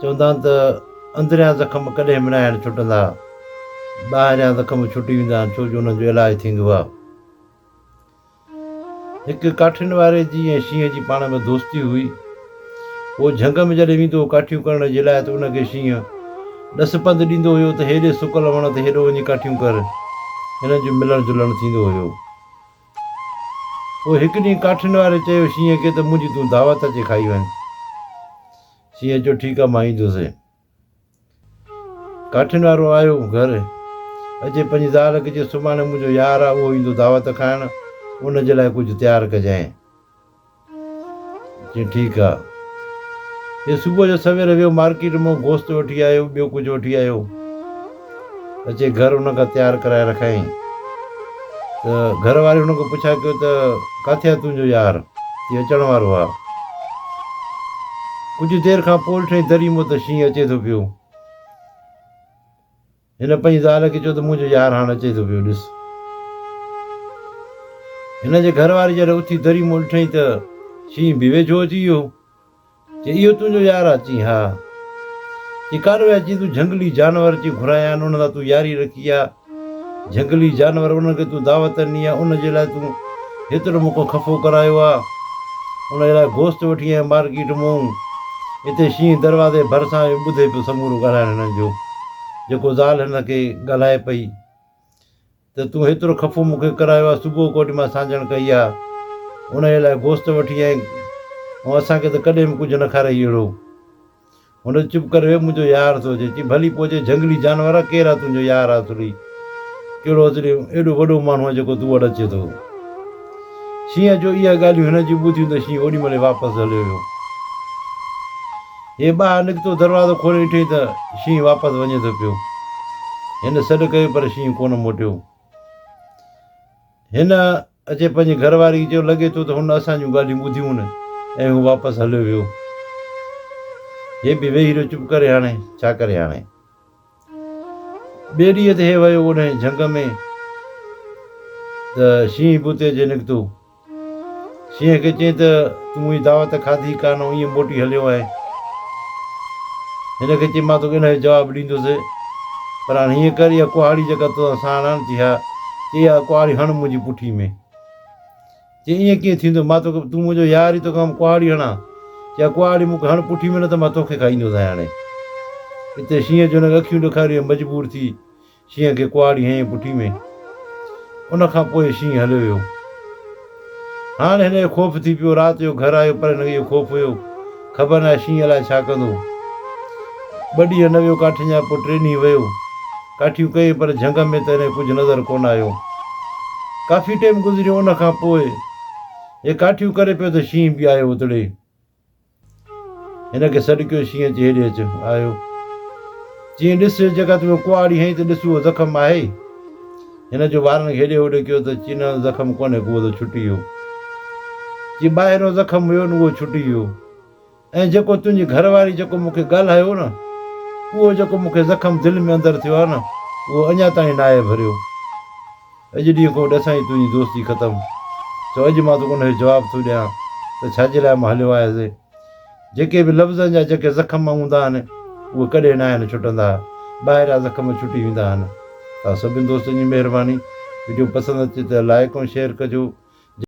چوندا آهن ته اندريان زخم ڪڏهن به ناهن ڇٽندا، ٻاهريان زخم ڇٽي ويندا آهن ڇو جو انهن جو علاج ٿيندو آهي. هڪ ڪاٺين واري جي ۽ شينهن جي پاڻ ۾ دوستي هئي. هو جهنگ ۾ جڏهن ويندو هو ڪاٺيون ڪرڻ جي لاء ته ان کي شينهن ڏس پنڌ ڏيندو هيو ته هيڏي سڪل وڻ تي هيڏو وڃي ڪاٺيون ڪر. هنن جو ملڻ جلڻ ٿيندو هيو. پوء هڪ ڏينهن ڪاٺين واري چيو شينهن کي ته منهنجي تون دعوت اچي کائي وڃ. شينهن چيو ٺيڪ آ مان ايندس. ڪاٺين وارو آيو گهر اچي پنهنجي زال کي چيو سڀاڻي منهنجو يار آ اهو ايندو دعوت کائڻ ان جي لاء ڪجهه تيار ڪجانء. چيائين ٺيڪ آ. هي صبح جو سوير ويو مارڪيٽ مان گوشت وٺي آيو ٻيو ڪجهه وٺي آيو اچي گهر ان کان تيار ڪرائي رکيائين ته گهر واري هن کان پڇا ڪيو ته ڪاٿي آ تنهنجو يار چي اچڻ وارو آ. ڪجهه دير کان پوء ڏٺائين دري مان ته شينهن اچي ٿو پيو. هن پنهنجي زال کي چيو ته منهنجو يار هاڻ اچي ٿو پيو ڏس. هن جي گهر واري جڏهن اٿي دري مان ڏٺائين ته شينهن به ويجهو اچي ويو. چي اهو تنهنجو يار آ؟ چي ها. چي ڪاڏو ويا؟ چي تون جهنگلي جانور اچي گهرايا آهن انهن سان تون ياري رکي آ. جهنگلي جانور انهن کي تون دعوت ڏني آ ان جي لاء تون هيترو مون کان خفو ڪرايو آ. ان جي لاء گوشت وٺي آئين مارڪيٽ مون. اتي شينهن دروازي ڀرسان اهو ٻڌي پيو سمورو ڳالهائڻ هنن جو جيڪو زال هن کي ڳالهائي پئي ته تون هيترو خفو مون کي ڪرايو آ صبح ڪوٺ مان سانجڻ ڪئي آ ان جي لاء گوشت وٺي آئين ۽ اسان کي ته ڪڏهن به ڪجهه نه کارائي اهڙو. هن چپ ڪري ويو، منهنجو يار ٿو اچي. چي، ڀلي پوء اچي، جهنگلي جانور آ، ڪير آ تنهنجو يار آ اصلي؟ ڪهڙو اصلي ايڏو وڏو ماڻهو آ جيڪو تو وٽ اچي ٿو؟ شينهن جو اها ڳالهيون هن جون ٻڌيون ته شينهن اوڏي مهل ئي واپس هليو ويو. هي ٻاهر نڪتو، دروازو کولي ڏٺئين ته شينهن واپس وڃي ٿو پيو. هن سڏ ڪيو پر شينهن ڪونه موٽيو. هن اچي پنهنجي گهر واري کي چيو، لڳي ٿو ته هن اسان جون ڳالهيون ٻڌيون نه ۽ هو واپس هليو ويو. هي به ويهي رهيو چپ ڪري هاڻي ڇا ڪري هاڻي. ٻئي ڏينهن تي هي ويو اوڏانهن جهنگ ۾ ته شينهن به اتي اچي نڪتو. شينهن کي چيائين ته تون منهنجي دعوت کاڌي ڪانه ائين موٽي هليو آهين. هن کي چيائين مان توکي ان جو جواب ڏيندس پر هاڻي هيئن ڪر اها ڪهاڙي جيڪا تو سان ساڻ آڻ چي ها چي اها ڪهاڙي هڻ منهنجي پٺي ۾. چي ائين ڪيئن ٿيندو مان توکي تون منهنجو يار ئي توکي مان ڪهاڙي هڻان. چي اها ڪهاڙي مون کي هڻ پٺي ۾ نه ته مان توکي کائيندوسانء هاڻي. اتي شينهن جو هن کي اکيون ڏيکاريون ۽ مجبور ٿي شينهن کي ڪهاڙي هنئين پٺي ۾. ان کان پوء شينهن هليو ويو. هاڻ هن کي خوف ٿي پيو. رات جو گهر آيو پر هن کي اهو خوف هيو، خبر ناهي شينهن الائي ڇا ڪندو. ٻه ڏينهن نه ويو ڪاٺين جا پوء ٽي ڏينهن ويو. ڪاٺيون ڪيائين پر جهنگ ۾ ته هن کي ڪجهه نظر ڪونه آيو. ڪافي ٽيم گذريو ان کان پوء هي ڪاٺيون ڪري پيو ته شينهن به آيو اتڙي. هن کي سڏ ڪيو، شينهن چي هيڏي اچ. آيو. چيائين، ڏس جيڪا تو ۾ ڪهاڙي هنئي ته ڏس اهو زخم آهي؟ هن جو وارن کي هيڏي هوڏي ڪيو ته چي نه زخم ڪونهي ڪو اهو ته ڇٽي ويو. چي ٻاهريون زخم هيو نه اهو ڇٽي ويو ۽ جيڪو تنهنجي گهر واري جيڪو مون کي ڳالهايو نه اهو جيڪو مون کي زخم دل ۾ اندر ٿيو آهي نه اهو اڃا تائين ناهي ڀريو. اڄ ڏينهن کان وٺي اسان جي تنهنجي دوستي ختم. سو اڄ مان توکي ان جو جواب ٿو ڏيان ته ڇا جي لاء مان هليو آيس. جيڪي به لفظن جا جيڪي زخم هوندا آهن، اهي ڪڏهن ناهن ڇٽندا. ٻاهريان زخم ڇٽي ويندا آهن. توهان سڀني دوستن جي مهرباني. وڊيو پسند اچي ته لائيڪ ۽ شيئر ڪجو.